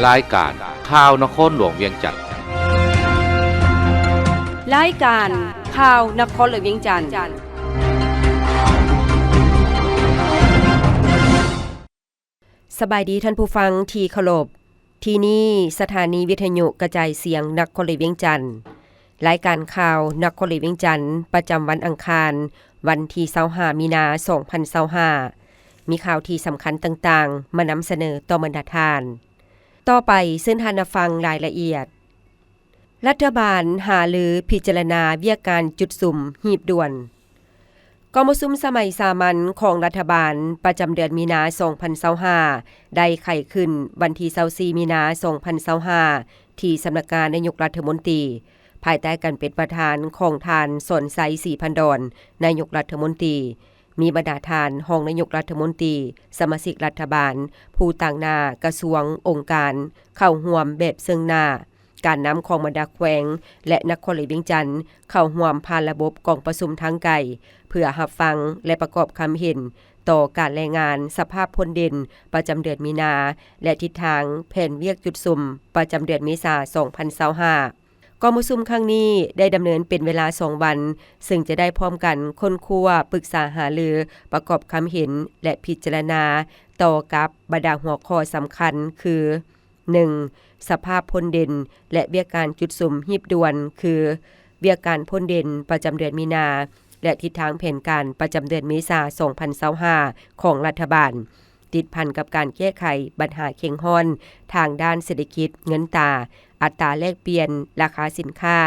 ລາຍການຂ່າວນະຄອນຫຼວງວຽງຈັນ. ລາຍການຂ່າວນະຄອນຫຼວງວຽງຈັນ. ສະບາຍດີທ່ານຜູ້ຟັງທີ່ເຄົາລົບ. ທີ່ນີ້ສະຖານີວິທະຍຸກະຈາຍສຽງນະຄອນຫຼວງວຽງຈັນ. ລາຍການຂ່າວນະຄອນຫຼວງວຽງຈັນ ປະຈຳວັນອັງຄານ ວັນທີຊາວຫ້າ ມີນາ ສອງພັນຊາວຫ້າ ມີຂ່າວທີ່ສຳຄັນຕ່າງໆ ມານຳສະເໜີຕໍ່ບັນດາທ່ານ. ຕໍ່ໄປເຊີນທ່ານຮັບຟັງລາຍລະອຽດ. ລັດຖະບານຫາລືພິຈາລະນາວຽກການຈຸດສຸມຮີບດ່ວນ. ກອງປະຊຸມສະໄໝສາມັນຂອງລັດຖະບານປະຈຳເດືອນມີນາ ສອງພັນຊາວຫ້າ ໄດ້ໄຂຂຶ້ນວັນທີຊາວສີ່ ມີນາ ສອງພັນຊາວຫ້າ ທີ່ສຳນັກງານນາຍົກລັດຖະມົນຕີ ພາຍໃຕ້ການເປັນປະທານຂອງທ່ານ ສອນໄຊ ສີພັນດອນ ນາຍົກລັດຖະມົນຕີ, ມີບັນດາທ່ານຮອງນາຍົກລັດຖະມົນຕີ, ສະມາຊິກລັດຖະບານ, ຜູ້ຕາງໜ້າກະຊວງ, ອົງການ ເຂົ້າຮ່ວມແບບເຊິ່ງໜ້າ, ການນຳຂອງບັນດາແຂວງ ແລະ ນະຄອນຫຼວງວຽງຈັນ ເຂົ້າຮ່ວມຜ່ານລະບົບກອງປະຊຸມທາງໄກ ເພື່ອຮັບຟັງ ແລະ ປະກອບຄຳເຫັນຕໍ່ການລາຍງານສະພາບພົ້ນເດັ່ນປະຈຳເດືອນມີນາ ແລະ ທິດທາງແຜນວຽກຈຸດສຸມປະຈຳເດືອນເມສາ ສອງພັນຊາວຫ້າ. ກອງປະຊຸມຄັ້ງນີ້ໄດ້ດຳເນີນເປັນເວລາສອງວັນ, ເຊິ່ງຈະໄດ້ພ້ອມກັນຄົ້ນຄວ້າ, ປຶກສາຫາລື, ປະກອບຄຳເຫັນ ແລະ ພິຈາລະນາຕໍ່ກັບບັນດາຫົວຂໍ້ສຳຄັນຄື ໜຶ່ງ ສະພາບພົ້ນເດັ່ນ ແລະ ວຽກການຈຸດສຸມຮີບດ່ວນ ຄື ວຽກການພົ້ນເດັ່ນປະຈຳເດືອນມີນາ ແລະ ທິດທາງແຜນການປະຈຳເດືອນເມສາ ສອງພັນຊາວຫ້າ ຂອງລັດຖະບານ, ຕິດພັນກັບການແກ້ໄຂບັນຫາເຄັ່ງຮ້ອນທາງດ້ານເສດຖະກິດ, ເງິນຕາ, ອັດຕາແລກປ່ຽນ, ລາຄາສິນຄ້າ,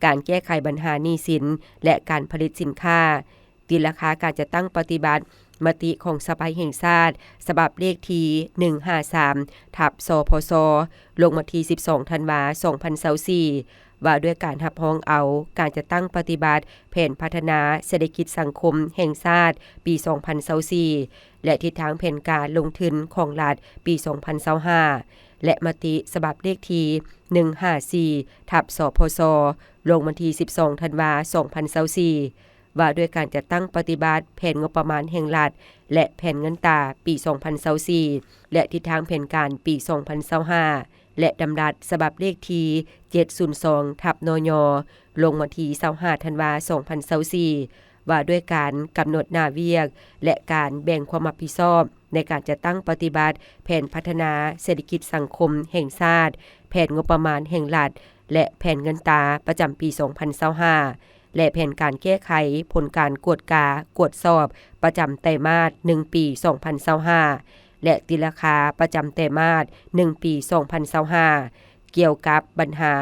ການແກ້ໄຂບັນຫາໜີ້ສິນ ແລະ ການຜະລິດສິນຄ້າ, ຕີລາຄາການຈັດຕັ້ງປະຕິບັດມະຕິຂອງສະພາແຫ່ງຊາດ ສະບັບເລກທີ ໜຶ່ງຫ້າສາມ ທັບ ສພຊ ລົງວັນທີ ສິບສອງ ທັນວາ ສອງພັນຊາວສີ່ ວ່າດ້ວຍການຮັບຮອງເອົາການຈັດຕັ້ງປະຕິບັດແຜນພັດທະນາເສດຖະກິດສັງຄົມແຫ່ງຊາດປີ ສອງພັນຊາວສີ່ ແລະ ທິດທາງແຜນການລົງທຶນຂອງລັດປີ ສອງພັນຊາວຫ້າ ແລະ ມະຕິສະບັບເລກທີ ໜຶ່ງຫ້າສີ່ ທັບ ສພຊ ລົງວັນທີ ສິບສອງ ທັນວາ ສອງພັນຊາວສີ່ ວ່າດ້ວຍການຈັດຕັ້ງປະຕິບັດແຜນງົບປະມານແຫ່ງລັດ ແລະ ແຜນເງິນຕາປີ ສອງພັນຊາວສີ່ ແລະ ທິດທາງແຜນການປີ ສອງພັນຊາວຫ້າ ແລະ ດຳລັດສະບັບເລກທີ ເຈັດສູນສອງ ທັບ ນຍ ລົງວັນທີ ຊາວຫ້າ ທັນວາ ສອງພັນຊາວສີ່ ວ່າດ້ວຍການກຳນົດໜ້າວຽກ ແລະ ການແບ່ງຄວາມຮັບຜິດຊອບໃນການຈັດຕັ້ງປະຕິບັດແຜນພັດທະນາເສດຖະກິດສັງຄົມແຫ່ງຊາດ, ແຜນງົບປະມານແຫ່ງລັດ ແລະ ແຜນເງິນຕາປະຈຳປີ ສອງພັນຊາວຫ້າ ແລະ ແຜນການແກ້ໄຂຜົນການກວດກາກວດສອບປະຈຳໄຕມາດ ໜຶ່ງ ປີ ສອງພັນຊາວຫ້າ ແລະ ຕີລາຄາປະຈຳໄຕມາດ ໜຶ່ງ ປີ ສອງພັນຊາວຫ້າ ກ່ຽວກັບບັນຫາ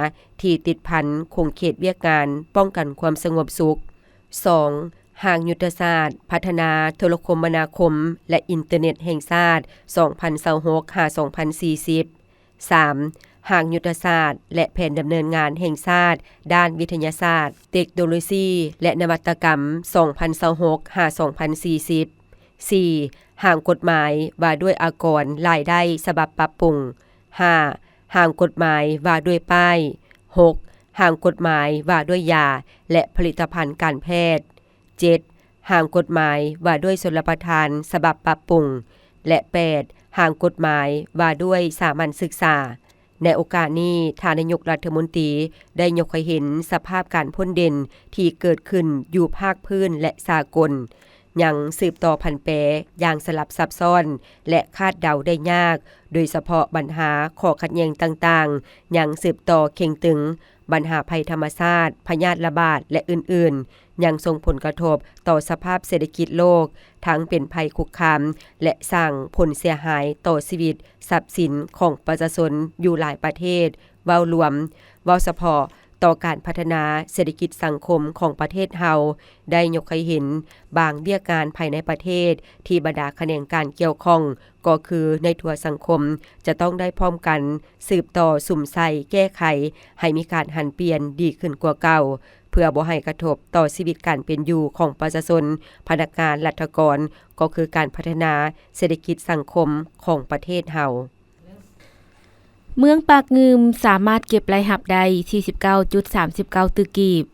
ທີ່ຕິດພັນຂົງເຂດວຽກງານປ້ອງກັນຄວາມສະຫງົບສຸກ. ສອງ ຮ່າງຍຸດທະສາດພັດທະນາໂທລະຄົມມະນາຄົມ ແລະ ອິນເຕີເນັດແຫ່ງຊາດ ສອງພັນຊາວຫົກ ຫາ ສອງພັນສີ່ສິບ. ສາມ ຮ່າງຍຸດທະສາດ ແລະ ແຜນດຳເນີນງານແຫ່ງຊາດດ້ານວິທະຍາສາດ, ເຕັກໂນໂລຊີ ແລະ ນະວັດຕະກຳ ສອງພັນຊາວຫົກ ຫາ ສອງພັນສີ່ສິບ. ສີ່ ຮ່າງກົດໝາຍວ່າດ້ວຍອາກອນລາຍໄດ້ສະບັບປັບປຸງ. ຫ້າ ຮ່າງກົດໝາຍວ່າດ້ວຍປ້າຍ. ຫົກ ຮ່າງກົດໝາຍວ່າດ້ວຍຢາ ແລະ ຜະລິດຕະພັນການແພດ. ເຈັດ ຮ່າງກົດໝາຍວ່າດ້ວຍຊົນລະປະທານສະບັບປັບປຸງ ແລະ ແປດ ຮ່າງກົດໝາຍວ່າດ້ວຍສາມັນສຶກສາ. ໃນໂອກາດນີ້, ທ່ານນາຍົກລັດຖະມົນຕີໄດ້ຍົກໃຫ້ເຫັນສະພາບການພົ້ນເດັ່ນທີ່ເກີດຂຶ້ນຢູ່ພາກພື້ນ ແລະ ສາກົນ ຍັງສືບຕໍ່ຜັນແປຢ່າງສະຫຼັບຊັບຊ້ອນ ແລະ ຄາດເດົາໄດ້ຍາກ, ໂດຍສະເພາະບັນຫາຂໍ້ຂັດແຍ່ງຕ່າງໆ ຍັງສືບຕໍ່ເຄັ່ງຕຶງ, ບັນຫາໄພທຳມະຊາດ, ພະຍາດລະບາດ ແລະ ອື່ນໆ ຍັງສົ່ງຜົນກະທົບຕໍ່ສະພາບເສດຖະກິດໂລກ, ທັງເປັນໄພຄຸກຄາມ ແລະ ສ້າງຜົນເສຍຫາຍຕໍ່ຊີວິດ, ຊັບສິນຂອງປະຊາຊົນຢູ່ຫຼາຍປະເທດ. ເວົ້າລວມ, ເວົ້າສະເພາະຕໍ່ການພັດທະນາເສດຖະກິດສັງຄົມຂອງປະເທດເຮົາ ໄດ້ຍົກໃຫ້ເຫັນບາງວຽກງານພາຍໃນປະເທດທີ່ບັນດາຂະແໜງການກ່ຽວຂ້ອງ ກໍຄືໃນທົ່ວສັງຄົມ ຈະຕ້ອງໄດ້ພ້ອມກັນສືບຕໍ່ສຸມໃສ່ແກ້ໄຂໃຫ້ມີການຫັນປ່ຽນດີຂຶ້ນກວ່າເກົ່າ, ເພື່ອບໍ່ໃຫ້ກະທົບຕໍ່ຊີວິດການເປັນຢູ່ຂອງປະຊາຊົນ, ພະນັກງານລັດຖະກອນ, ກໍຄືການພັດທະນາເສດຖະກິດສັງຄົມຂອງປະເທດເຮົາ. ເມືອງປາກງື່ມສາມາດເກັບລາຍຮັບໄດ້ ສີ່ສິບເກົ້າຈຸດສາມສິບເກົ້າ ຕື້ກີບ.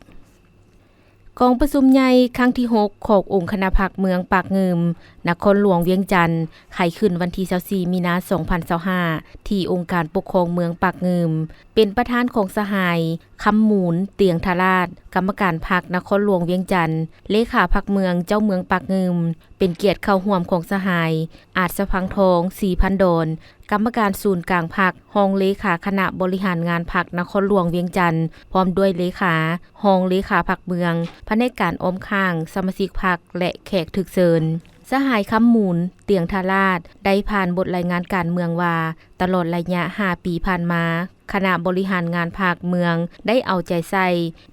ກ ກອງປະຊຸມໃຫຍ່ຄັ້ງທີຫົກຂອງອົງຄະນະພັກເມືອງປາກງື່ມ ນະຄອນຫຼວງວຽງຈັນ ໄຂຂຶ້ນວັນທີຊາວສີ່ ມີນາ ສອງພັນຊາວຫ້າ ທີ່ອົງການປົກຄອງເມືອງປາກງື່ມ ເປັນປະທານຂອງສະຫາຍ ຄຳມູນ ຕຽງທະລາດ ກຳມະການພັກນະຄອນຫຼວງວຽງຈັນ, ເລຂາພັກເມືອງ ເຈົ້າເມືອງປາກງື່ມ, ເປັນກຽດເຂົ້າຮ່ວມຂອງສະຫາຍ ອາດສະພັງທອງ ສີພັນດອນ ກຳມະການສູນກາງພັກ, ຮອງເລຂາຄະນະບໍລິຫານງານພັກນະຄອນຫຼວງວຽງຈັນ, ພ້ອມດ້ວຍເລຂາ, ຮອງເລຂາພັກເມືອງ, ພະແນກການອ້ອມຂ້າງ, ສະມາຊິກພັກ ແລະ ແຂກຖືກເຊີນ. ສະຫາຍ ຄຳມູນ ຕຽງທະລາດ ໄດ້ຜ່ານບົດລາຍງານການເມືອງວ່າ, ຕະຫຼອດໄລຍະຫ້າປີຜ່ານມາ, ຄະນະບໍລິຫານງານພັກເມືອງໄດ້ເອົາໃຈໃສ່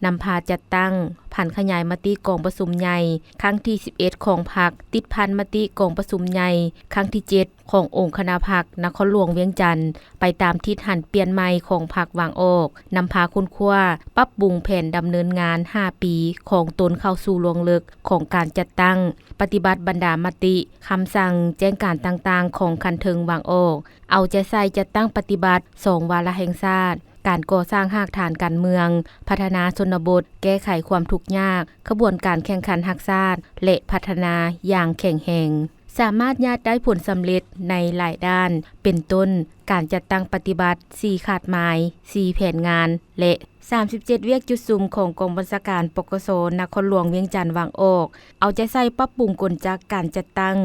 ນຳພາຈັດຕັ້ງຜັນຂະຫຍາຍມະຕິກອງປະຊຸມໃຫຍ່ຄັ້ງທີສິບເອັດຂອງພັກ, ຕິດພັນມະຕິກອງປະຊຸມໃຫຍ່ຄັ້ງທີເຈັດຂອງອົງຄະນະພັກນະຄອນຫຼວງວຽງຈັນ ໄປຕາມທິດຫັນປ່ຽນໃໝ່ຂອງພັກວາງອອກ, ນຳພາຄົ້ນຄວ້າ, ປັບປຸງແຜນດຳເນີນງານຫ້າປີຂອງຕົນເຂົ້າສູ່ລວງເລິກຂອງການຈັດຕັ້ງ, ປະຕິບັດບັນດາມະຕິ, ຄຳສັ່ງ, ແຈ້ງການຕ່າງໆຂອງຂັ້ນເທິງວາງອອກ, ເອົາໃຈໃສ່ຈັດຕັ້ງປະຕິບັດສອງວາລະແຫ່ງຊາດ, ການກໍ່ສ້າງຮາກຖານການເມືອງ, ພັດທະນາຊົນນະບົດ, ແກ້ໄຂຄວາມທຸກຍາກ, ຂະບວນການແຂ່ງຂັນຮັກຊາດ ແລະ ພັດທະນາຢ່າງແຂງແຮງ. ສາມາດຍາດໄດ້ຜົນສຳເລັດໃນຫຼາຍດ້ານ, ເປັນຕົ້ນ ການຈັດຕັ້ງປະຕິບັດສີ່ຄາດໝາຍ, ສີ່ແຜນງານ ແລະ ສາມສິບເຈັດວຽກຈຸດສຸມຂອງກອງບັນຊາການ ປກສ ນະຄອນຫຼວງວຽງຈັນວາງອອກ, ເອົາໃຈໃສ່ປັບປຸງກົນຈັກການຈັດຕັ້ງ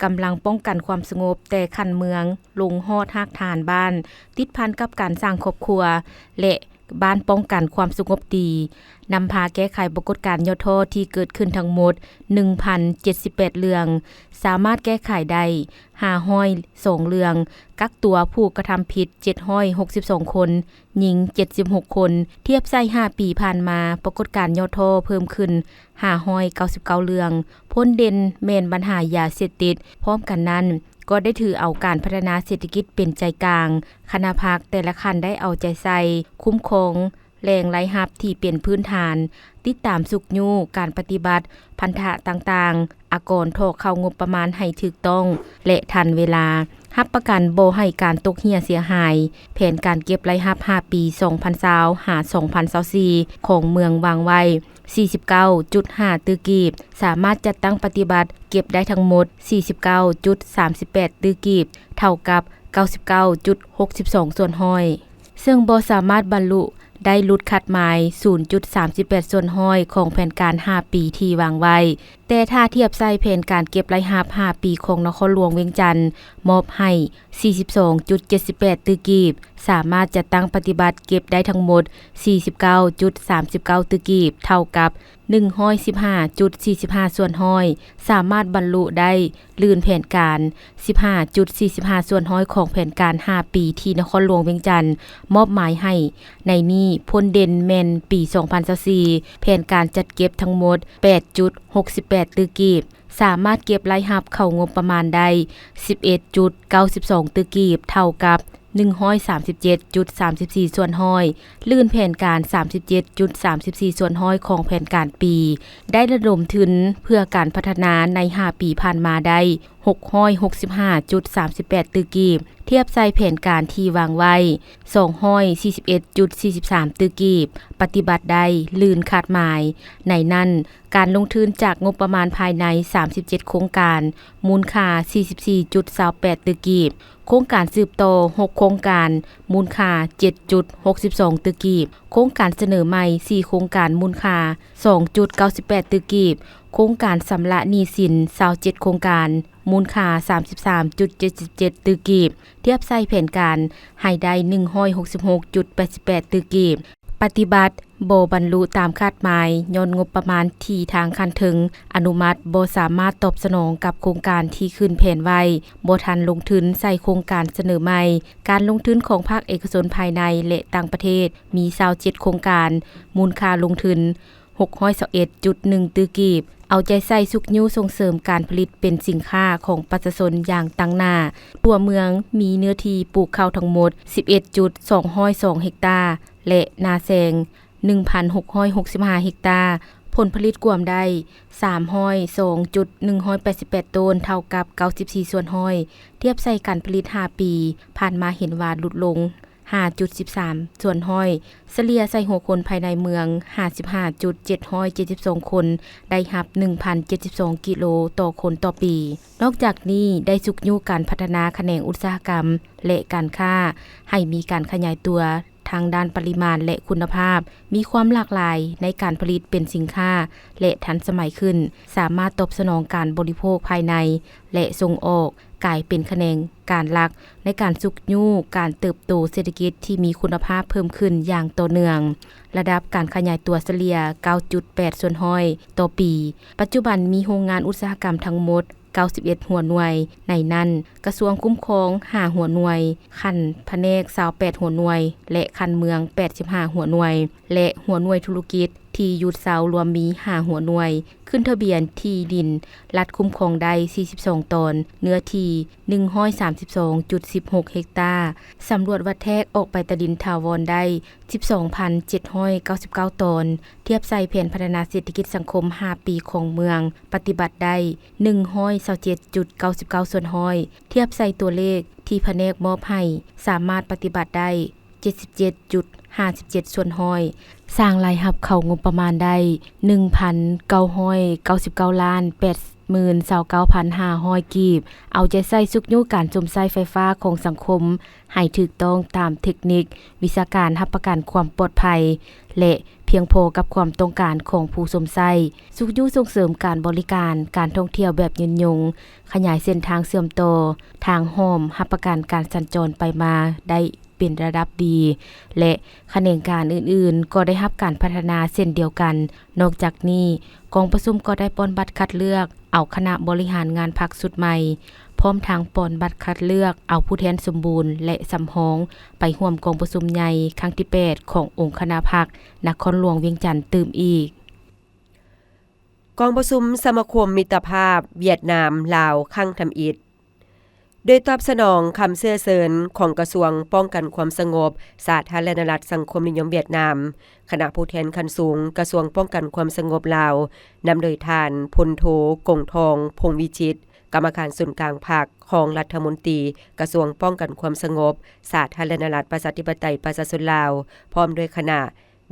ກຳລັງປ້ອງກັນຄວາມສະຫງົບແຕ່ຂັ້ນເມືອງ ລົງຮອດຮາກຖານບ້ານ, ຕິດພັນກັບການສ້າງຄອບຄົວ ແລະ ບ້ານປ້ອງກັນຄວາມສະຫງົບດີ, ນຳພາແກ້ໄຂປາກົດການຫຍໍ້ທໍ້ທີ່ເກີດຂຶ້ນທັງໝົດໜຶ່ງພັນເຈັດສິບແປດເລື່ອງ, ສາມາດແກ້ໄຂໄດ້ຫ້າຮ້ອຍສອງເລື່ອງ, ກັກຕົວຜູ້ກະທຳຜິດເຈັດຮ້ອຍຫົກສິບສອງຄົນ, ຍິງເຈັດສິບຫົກຄົນ. ທຽບໃສ່ຫ້າປີຜ່ານມາ, ປາກົດການຫຍໍ້ທໍ້ເພີ່ມຂຶ້ນ ຫ້າຮ້ອຍເກົ້າສິບເກົ້າເລື່ອງ, ພົ້ນເດັ່ນແມ່ນບັນຫາຢາເສບຕິດ. ພ້ອມກັນນັ້ນ, ກໍໄດ້ຖືເອົາການພັດທະນາເສດຖະກິດເປັນໃຈກາງ, ຄະນະພັກແຕ່ລະຂັ້ນໄດ້ເອົາໃຈໃສ່ຄຸ້ມຄອງແຫຼ່ງລາຍຮັບທີ່ເປັນພື້ນຖານ, ຕິດຕາມຊຸກຍູ້ການປະຕິບັດພັນທະຕ່າງໆ, ອາກອນທໍ່ເຂົ້າງົບປະມານໃຫ້ຖືກຕ້ອງ ແລະ ທັນເວລາ, ຮັບປະກັນບໍ່ໃຫ້ການຕົກເຮ່ຍເສຍຫາຍ. ແຜນການເກັບລາຍຮັບຫ້າປີ ສອງພັນຊາວ ຫາ ສອງພັນຊາວສີ່ ຂອງເມືອງວາງໄວ້ ສີ່ສິບເກົ້າຈຸດຫ້າຕື້ກີບ, ສາມາດຈັດຕັ້ງປະຕິບັດເກັບໄດ້ທັງໝົດ ສີ່ສິບເກົ້າຈຸດສາມສິບແປດຕື້ກີບ, ເທົ່າກັບ ເກົ້າສິບເກົ້າຈຸດຫົກສິບສອງສ່ວນຮ້ອຍ, ເຊິ່ງບໍ່ສາມາດບັນລຸໄດ້ຫຼຸດຄາດໝາຍ ສູນຈຸດສາມສິບແປດສ່ວນຮ້ອຍຂອງແຜນການຫ້າປີທີ່ວາງໄວ້. ແຕ່ຖ້າທຽບໃສ່ແຜນການເກັບລາຍຮັບຫ້າປີຂອງນະຄອນຫຼວງວຽງຈັນ ມອບໃຫ້ ສີ່ສິບສອງຈຸດເຈັດສິບແປດຕື້ກີບ, ສາມາດຈັດຕັ້ງປະຕິບັດເກັບໄດ້ທັງໝົດ ສີ່ສິບເກົ້າຈຸດສາມສິບເກົ້າຕື້ກີບ, ເທົ່າກັບ ໜຶ່ງຮ້ອຍສິບຫ້າຈຸດສີ່ສິບຫ້າສ່ວນຮ້ອຍ, ສາມາດບັນລຸໄດ້ລື່ນແຜນການ ສິບຫ້າຈຸດສີ່ສິບຫ້າສ່ວນຮ້ອຍຂອງແຜນການຫ້າປີທີ່ນະຄອນຫຼວງວຽງຈັນມອບໝາຍໃຫ້. ໃນນີ້ພົ້ນເດັ່ນແມ່ນປີສອງພັນຊາວສີ່ ແຜນການຈັດເກັບທັງໝົດ ແປດຈຸດຫົກສິບແປດຕື້ກີບ, ສາມາດເກັບລາຍຮັບເຂົ້າງົບປະມານໄດ້ ສິບເອັດຈຸດເກົ້າສິບສອງຕື້ກີບ, ເທົ່າກັບ ໜຶ່ງຮ້ອຍສາມສິບເຈັດຈຸດສາມສິບສີ່ສ່ວນຮ້ອຍ, ລື່ນແຜນການ ສາມສິບເຈັດຈຸດສາມສິບສີ່ສ່ວນຮ້ອຍຂອງແຜນການປີ, ໄດ້ລະດົມທຶນເພື່ອການພັດທະນາໃນຫ້າປີຜ່ານມາໄດ້ ຫົກຮ້ອຍຫົກສິບຫ້າຈຸດສາມສິບແປດຕື້ກີບ, ທຽບໃສ່ແຜນການທີ່ວາງໄວ້ ສອງຮ້ອຍສີ່ສິບເອັດຈຸດສີ່ສິບສາມຕື້ກີບ, ປະຕິບັດໄດ້ລື່ນຄາດໝາຍ. ໃນນັ້ນ, ການລົງທຶນຈາກງົບປະມານພາຍໃນ ສາມສິບເຈັດໂຄງການ, ມູນຄ່າ ສີ່ສິບສີ່ຈຸດຊາວແປດຕື້ກີບ, ໂຄງການສືບຕໍ່ ຫົກໂຄງການ, ມູນຄ່າ ເຈັດຈຸດຫົກສິບສອງຕື້ກີບ, ໂຄງການສະເໜີໃໝ່ ສີ່ໂຄງການ, ມູນຄ່າ ສອງຈຸດເກົ້າສິບແປດຕື້ກີບ, ໂຄງການຊຳລະໜີ້ສິນ ຊາວເຈັດໂຄງການ, ມູນຄ່າ ສາມສິບສາມຈຸດເຈັດສິບເຈັດຕື້ກີບ, ທຽບໃສ່ແຜນການໃຫ້ໄດ້ ໜຶ່ງຮ້ອຍຫົກສິບຫົກຈຸດແປດສິບແປດຕື້ກີບ. ປະຕິບັດບໍ່ບັນລຸຕາມຄາດໝາຍ ຍ້ອນງົບປະມານທີ່ທາງຂັ້ນເທິງອະນຸມັດບໍ່ສາມາດຕອບສະໜອງກັບໂຄງການທີ່ຂຶ້ນແຜນໄວ້, ບໍ່ທັນລົງທຶນໃສ່ໂຄງການສະເໜີໃໝ່. ການລົງທຶນຂອງພາກເອກະຊົນພາຍໃນ ແລະ ຕ່າງປະເທດມີຊາວເຈັດໂຄງການ, ມູນຄ່າລົງທຶນ ຫົກຮ້ອຍຊາວເອັດຈຸດໜຶ່ງຕື້ກີບ, ເອົາໃຈໃສ່ຊຸກຍູ້ສົ່ງເສີມການຜະລິດເປັນສິນຄ້າຂອງປະຊາຊົນຢ່າງຕັ້ງໜ້າ. ຕົວເມືອງມີເນື້ອທີ່ປູກເຂົ້າທັງໝົດ ສິບເອັດຈຸດສອງຮ້ອຍສອງເຮັກຕາ ແລະ ນາແຊງ ໜຶ່ງພັນຫົກຮ້ອຍຫົກສິບຫ້າເຮັກຕາ, ຜົນຜະລິດກວມໄດ້ ສາມຮ້ອຍສອງຈຸດໜຶ່ງຮ້ອຍແປດສິບແປດໂຕນ, ເທົ່າກັບ ເກົ້າສິບສີ່ສ່ວນຮ້ອຍ, ທຽບໃສ່ການຜະລິດຫ້າປີຜ່ານມາເຫັນວ່າຫຼຸດລົງ. ຫ້າຈຸດສິບສາມສ່ວນຮ້ອຍ, ສະເລ່ຍໃສ່ຫົວຄົນພາຍໃນເມືອງ ຫ້າສິບຫ້າຈຸດເຈັດຮ້ອຍເຈັດສິບສອງຄົນ, ໄດ້ຮັບ ໜຶ່ງພັນເຈັດສິບສອງກິໂລຕໍ່ຄົນຕໍ່ປີ. ນອກຈາກນີ້ ໄດ້ຊຸກຍູ້ການພັດທະນາຂະແໜງອຸດສາຫະກຳ ແລະ ການຄ້າ ໃຫ້ມີການຂະຫຍາຍຕົວ ທັງດ້ານປະລິມານ ແລະ ຄຸນນະພາບ, ມີຄວາມຫຼາກຫຼາຍໃນການຜະລິດເປັນສິນຄ້າ ແລະ ທັນສະໄໝຂຶ້ນ, ສາມາດຕອບສະໜອງການບໍລິໂພກພາຍໃນ ແລະ ສົ່ງອອກ, ກາຍເປັນຂະແໜງການຫຼັກໃນການຊຸກຍູ້ການເຕີບໂຕເສດຖະກິດທີ່ມີຄຸນນະພາບເພີ່ມຂຶ້ນຢ່າງຕໍ່ເນື່ອງ. ລະດັບການຂະຫຍາຍຕົວສະເລ່ຍ ເກົ້າຈຸດແປດສ່ວນຮ້ອຍຕໍ່ປີ. ປັດຈຸບັນມີໂຮງງານອຸດສາຫະກຳທັງໝົດ ເກົ້າສິບເອັດຫົວໜ່ວຍ, ໃນນັ້ນ ກະຊວງຄຸ້ມຄອງ ຫ້າຫົວໜ່ວຍ, ຂັ້ນພະແນກ ຊາວແປດຫົວໜ່ວຍ ແລະ ຂັ້ນເມືອງ ແປດສິບຫ້າຫົວໜ່ວຍ ແລະ ຫົວໜ່ວຍທຸລະກິດທີ່ຢຸດເຊົາລວມມີ ຫ້າຫົວໜ່ວຍ, ຂຶ້ນທະບຽນທີ່ດິນລັດຄຸ້ມຄອງໄດ້ ສີ່ສິບສອງຕອນ, ເນື້ອທີ່ ໜຶ່ງຮ້ອຍສາມສິບສອງຈຸດສິບຫົກເຮັກຕາ, ສຳຫຼວດວັດແທກອອກໃບຕາດິນຖາວອນໄດ້ ສິບສອງພັນເຈັດຮ້ອຍເກົ້າສິບເກົ້າຕອນ, ທຽບໃສ່ແຜນພັດທະນາເສດຖະກິດສັງຄົມຫ້າປີຂອງເມືອງ ປະຕິບັດໄດ້ ໜຶ່ງຮ້ອຍຊາວເຈັດຈຸດເກົ້າສິບເກົ້າສ່ວນຮ້ອຍ, ທຽບໃສ່ຕົວເລກທີ່ພະແນກມອບໃຫ້ ສາມາດປະຕິບັດໄດ້ ເຈັດສິບເຈັດຈຸດຫ້າສິບເຈັດສ່ວນຮ້ອຍ, ສ້າງລາຍຮັບເຂົ້າງົບປະມານໄດ້ ໜຶ່ງພັນເກົ້າຮ້ອຍເກົ້າສິບເກົ້າລ້ານແປດໝື່ນຊາວເກົ້າພັນຫ້າຮ້ອຍກີບ, ເອົາໃຈໃສ່ຊຸກຍູ້ການຊົມໃຊ້ໄຟຟ້າຂອງສັງຄົມໃຫ້ຖືກຕ້ອງຕາມເທັກນິກ, ວິຊາການຮັບປະກັນຄວາມປອດໄພ ແລະ ພຽງພໍກັບຄວາມຕ້ອງການຂອງຜູ້ຊົມໃຊ້, ຊຸກຍູ້ສົ່ງເສີມການບໍລິການການທ່ອງທ່ຽວແບບຍືນຍົງ, ຂະຫຍາຍເສັ້ນທາງເຊື່ອມຕໍ່, ທາງຫ້ອມຮັບປະກັນການສັນຈອນໄປມາໄດ້ ເປັນລະດັບດີ ແລະ ຂະແໜງການອື່ນໆ ກໍໄດ້ຮັບການພັດທະນາເຊັ່ນດຽວກັນ. ນອກຈາກນີ້, ກອງປະຊຸມກໍໄດ້ປ່ອນບັດຄັດເລືອກເອົາຄະນະບໍລິຫານງານພັກຊຸດໃໝ່, ພ້ອມທັງປ່ອນບັດຄັດເລືອກເອົາຜູ້ແທນສົມບູນ ແລະ ສຳຮອງ ໄປຮ່ວມກອງປະຊຸມໃຫຍ່ຄັ້ງທີແປດ ຂອງອົງຄະນະພັກນະຄອນຫຼວງວຽງຈັນຕື່ມອີກ. ກອງປະຊຸມສະມາຄົມມິດຕະພາບຫວຽດນາມ-ລາວ ຄັ້ງທຳອິດ. ໂດຍຕອບສະໜອງຄຳເຊື້ອເຊີນຂອງກະຊວງປ້ອງກັນຄວາມສະຫງົບ ສາທາລະນະລັດສັງຄົມນິຍົມຫວຽດນາມ, ຄະນະຜູ້ແທນຂັ້ນສູງກະຊວງປ້ອງກັນຄວາມສະຫງົບລາວ, ນຳໂດຍທ່ານ ພົນໂທ ກົງທອງ ພົງວິຈິດ, ກຳມະການສູນກາງພັກ, ຮອງລັດຖະມົນຕີກະຊວງປ້ອງກັນຄວາມສະຫງົບ ສາທາລະນະລັດປະຊາທິປະໄຕປະຊາຊົນລາວ, ພ້ອມດ້ວຍຄະນະ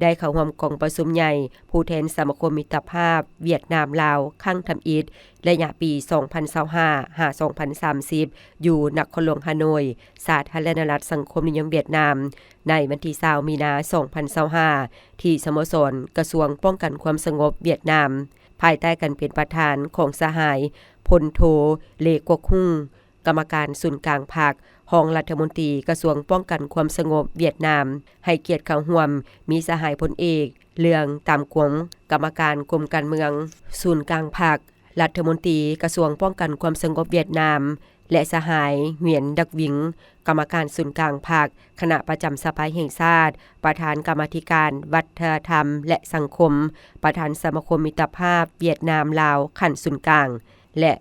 ໄດ້ເຂົ້າຮ່ວມກອງປະຊຸມໃຫຍ່ຜູ້ແທນສະມາຄົມມິດຕະພາບຫວຽດນາມ-ລາວ ຄັ້ງທຳອິດ ໄລຍະປີສອງພັນຊາວຫ້າ ຫາ ສອງພັນສາມສິບ ຢູ່ນະຄອນຫຼວງຮາໂນຍ, ສາທາລະນະລັດສັງຄົມນິຍົມຫວຽດນາມ, ໃນວັນທີຊາວ ມີນາ ສອງພັນຊາວຫ້າ ທີ່ສະໂມສອນກະຊວງປ້ອງກັນຄວາມສະຫງົບຫວຽດນາມ, ພາຍໃຕ້ການເປັນປະທານຂອງສະຫາຍ ພົນໂທ ເລ ກວກຮຸງ ກຳມະການສູນກາງພັກ, ຮອງລັດຖະມົນຕີກະຊວງປ້ອງກັນຄວາມສະຫງົບຫວຽດນາມ ໃຫ້ກຽດເຂົ້າຮ່ວມ, ມີສະຫາຍພົນເອກ ເລື່ອງ ຕາມກວມ ກຳມະການກົມການເມືອງສູນກາງພັກ, ລັດຖະມົນຕີກະຊວງປ້ອງກັນຄວາມສະຫງົບຫວຽດນາມ ແລະ ສະຫາຍ ຫວຽນ ດັກວິງ ກຳມະການສູນກາງພັກ, ຄະນະປະຈຳສະພາແຫ່ງຊາດ, ປະທານກຳມາທິການວັດທະນະທຳ ແລະ ສັງຄົມ, ປະທານສະມາຄົມມິດຕະພາບຫວຽດນາມ-ລາວຂັ້ນສູນກາງ ແລະ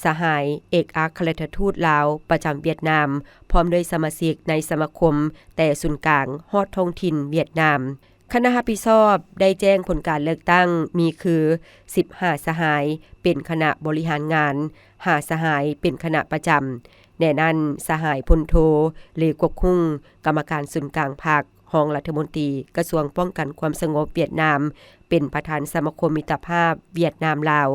ສະຫາຍເອກອັກຄະລັດຖະທູດລາວປະຈຳຫວຽດນາມ, ພ້ອມດ້ວຍສະມາຊິກໃນສະມາຄົມແຕ່ສູນກາງຮອດທ້ອງຖິ່ນຫວຽດນາມ. ຄະນະຮັບຜິດຊອບໄດ້ແຈ້ງຜົນການເລືອກຕັ້ງມີຄື ສິບຫ້າສະຫາຍ ເປັນຄະນະບໍລິຫານງານ, ຫ້າສະຫາຍເປັນຄະນະປະຈຳ. ໃນນັ້ນ, ສະຫາຍ ພົນໂທ ເລ ກວກຮຸງ ກຳມະການສູນກາງພັກ, ຮອງລັດຖະມົນຕີກະຊວງປ້ອງກັນຄວາມສະຫງົບຫວຽດນາມ, ເປັນປະທານສະມາຄົມມິດຕະພາບຫວຽດນາມ-ລາວ